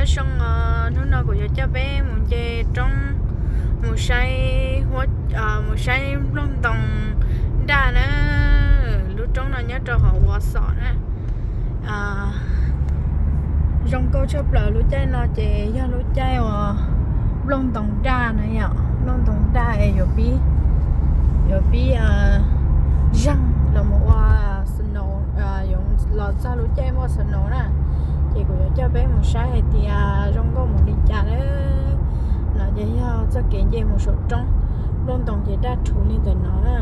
Zoo, hnub no kuv yuav coj peb mus nce roob, mus saib, mus saib nplooj ntoos daj na. Lub roob no nyob rau hauv Wausau na. Zoo nkauj tshaj plaws lub caij no ces yog lub caij uas nplooj ntoos daj na yom, nplooj ntoos daj es yuav pib, yuav pib zeeg los mus ua snow, yuav los txog lub caij muaj snow na. Ces kuv yuav coj peb mus saib hais tias zoo nkauj mus li cas na. No ces yog txoj kev nce mus saum roob, nplooj ntoos ces daj rhuv li ntawm no na.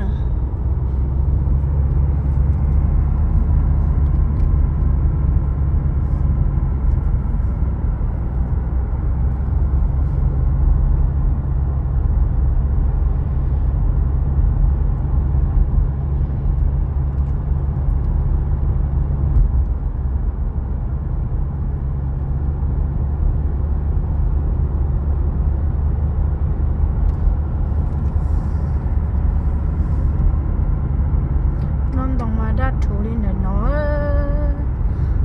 Nplooj ntoos mas daj rhuv li ntawm no.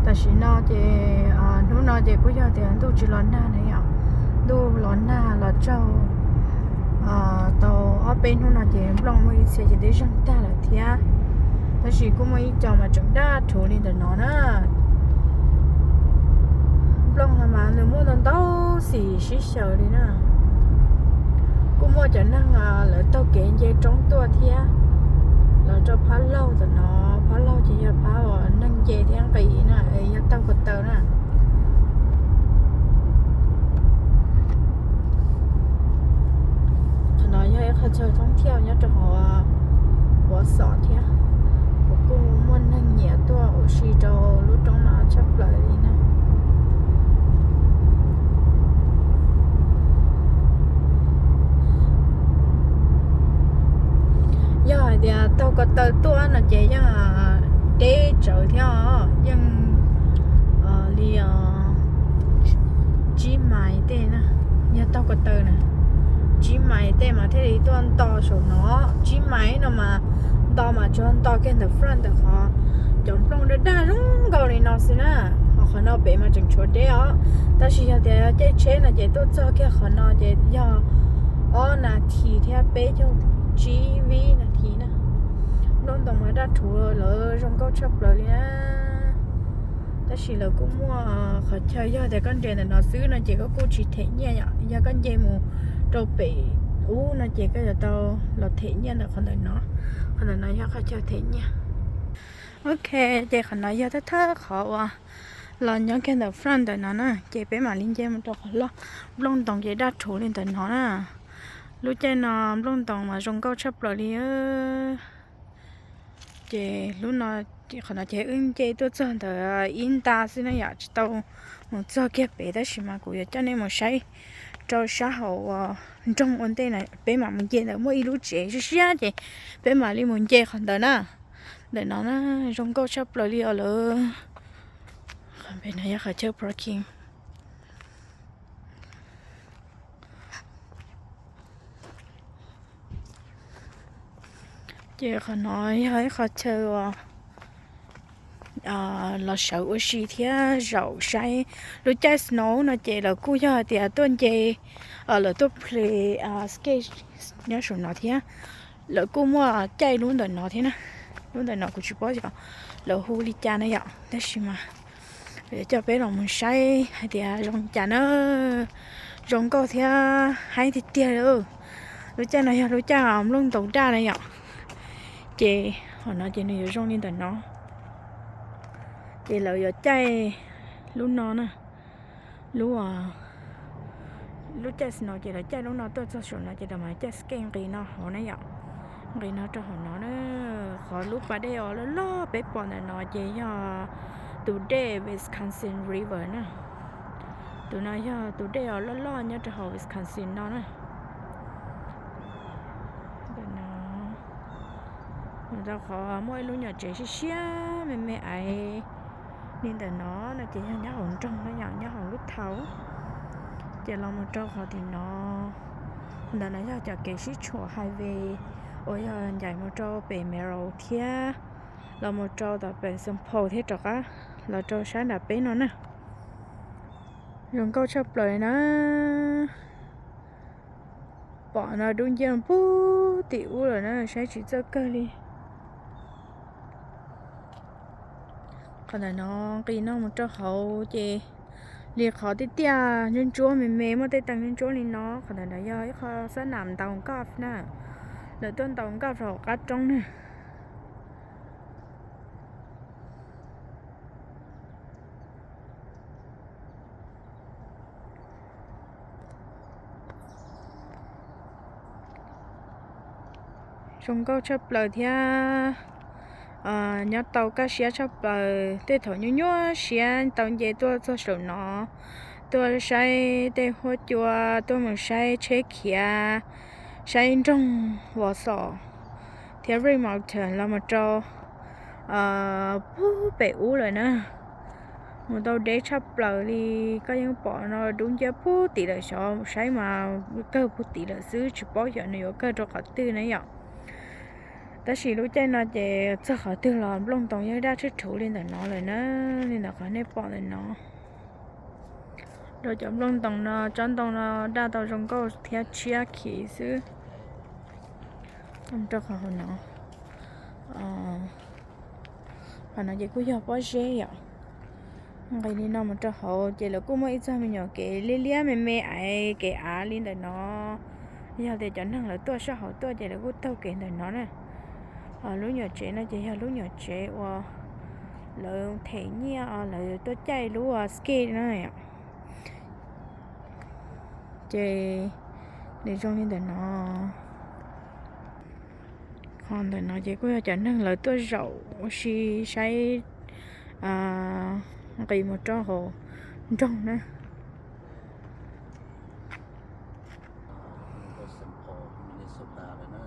Tam sim no ces, hnub no ces kuj yog tias ntuj tsis los nag na yom, ntuj los nag los tsaug tau ob peb hnub no ces nplooj muaj ib txhia ces twb zeeg tag lawm thiab, tab sis kuj muaj ib co mas tseem daj rhuv li ntawm no na. Nplooj no mas nws muaj ntau ntau xim sib xyaw li na. Kuj muaj cov neeg lawv taug kev nce roob tuaj thiab, los rau phab laug ntawm no, phab laug ces yog phab uas neeg nce thiab nqis na, yog taug ko taw na. Qhov no yog ib qhov chaw thoob thiaj nyob rau hauv Wausau thiab, kuj muaj neeg nyiam tuaj ua si rau lub roob no tshaj plaws li na. Yog hais tias taug ko taw tuaj no ces yeej deb tsawv thiab os, yeej li tsib mais tej na, yog taug ko taw na, tsib mais tej mas thiaj li tuaj nto saum no, tsib mais no mas nto mas tsuas nto kiag ntawm front ntawm qhov cov nplooj daj daj zoo nkauj li no xwb na. Ho qhov no pem mas tseem tshuav deb os, tab sis yog tias caij tsheb no ces tuaj txog kiag qhov no ces yog ob nas this thiab peb caug tsib vib nas this na. Nplooj ntoos mas daj rhuv lawm, zoo nkauj tshaj plaws li na. Tab sis lawv kuj muaj qhov chaw, yog tias koj nres ntawm no xwb no ces koj kuj tsis them nyiaj yom, yog koj nce mus rau pem ub no ces koj yuav tau los them nyiaj ntawm qhov ntawm no. Qhov ntawm no yog qhov chaw them nyiaj. Ok, ces qhov no yog thawj thawj qhov uas los nyob kiag ntawm front ntawm no na, ces peb mam li nce mus rau qhov loj. Nplooj ntoos ces daj rhuv li ntawm no na. Lub caij no nplooj ntoos mas zoo nkauj tshaj plaws li. Ces lub no, qhov no ces wb nce tuaj txog ntawm ib nta xwb na yom, tsis tau mus txog kiag pem, tab sis mas kuv yuav coj nej mus saib rau sab hauv nroog ua ntej na, peb mam mus nce ntawm muaj ib lub tsev siab siab ces peb mam li mus nce qhov ntawd na. Ntawm no na, zoo nkauj tshaj plaws li os lawm. Qhov pem no yog qhov chaw parking. Ces qhov no yog ib qhov chaw uas los sawv ua si thiab zaum saib lub caij snow no ces lawv kuj yog hais tias tuaj nce, lawv tuaj play skate nyob saum no thiab. Lawv kuj muaj caij lub ntawm no thiab na. Lub ntawm no kuv tsis paub xyov lawv hu li cas na yom, tab sis mas coj peb los mus saib hais tias zoo li cas na. Zoo nkauj thiab haib tiag tiag li. Lub caij no yog lub caij nplooj ntoos daj na yom. Ces qhov no ces nws yuav zoo li ntawm no. Ces lawv yuav caij lub no na, lub, lub caij snow ces lawv caij lub no tuaj txog saum no ces lawv mam caij skate nqis no hauv na yom. Nqis no rau hauv no na. Qhov lub pas dej uas loj loj peb pom ntawm no ces yog tus dej Wisconsin River na. Tus no yog tus dej uas loj loj nyob rau hauv Wisconsin no na. Ntawm no mus rau qhov muaj ib lub nyuam tsev siab siab me me aiv li ntawm no no ces yog nyob hauv nroog na yom, nyob hauv lub town. Ces los mus rau qhov tim no, ntawm no yog cov kev sib tshuam highway uas yog ncaim mus rau pem Merrill thiab los mus rau tom pem Saint Paul thiab rov qab los rau sab nram peb no na. Zoo nkauj tshaj plaws na. Pom no dub nciab pug tim ub lawm na, saib tsis txawj kawg li. Qhov ntawm no nqis no mus rau hauv ces li qhov tiaj tiaj ntsuab ntsuab me me muaj tej tee ntsuab ntsuab li no, qhov ntawm no yog ib qho xab nam ntaus golf na, lawv tuaj ntaus golf rau hauv qab roob na. Zoo nkauj tshaj plaws thiab nyob tau kaj siab tshaj plaws. Tej thaum nyuaj nyuaj siab tau nce tuaj txog saum no, tuaj saib tej huab cua, tuaj mus saib tsheb khiav, saib nroog Wausau thiab Red Mountain los mus rau pug pem ub lawm na. Mus tau deb tshaj plaws li, koj yeej pom no dub nciab pug tim lawm, xyov saib mas kawg pug tim lawm xwb, tsis paub xyov nws yuav kawg rau qhov twg na yom. Tab sis lub caij no ces txog qhov twg los nplooj ntoo yeej daj tshwj rhuv li ntawm no lawm na, li ntawm qhov nej pom ntawm no. Rau cov nplooj ntoo no, tsob ntoo no daj tau zoo nkauj thiab tshiab khiv xwb. Rau qhov hauv no, qhov no ces kuj yog pob zeb yom. Nqis li no mus rau hauv ces lawv kuj muaj ib txoj me nyuam kev liab liab me me aiv kev av li ntawm no. Yog tias cov neeg lawv tuaj sab hauv tuaj ces lawv kuj taug kev ntawm no na. Lub nyuam tsev no ces yog lub nyuam tsev uas lawv them nyiaj, lawv tuaj caij lub ski na. Ces nws zoo li ntawm no. Qhov ntawm no ces kuj yog cov neeg lawv tuaj zaum ua si saib, nqis mus rau hauv nroog na. Minnesota lawm na.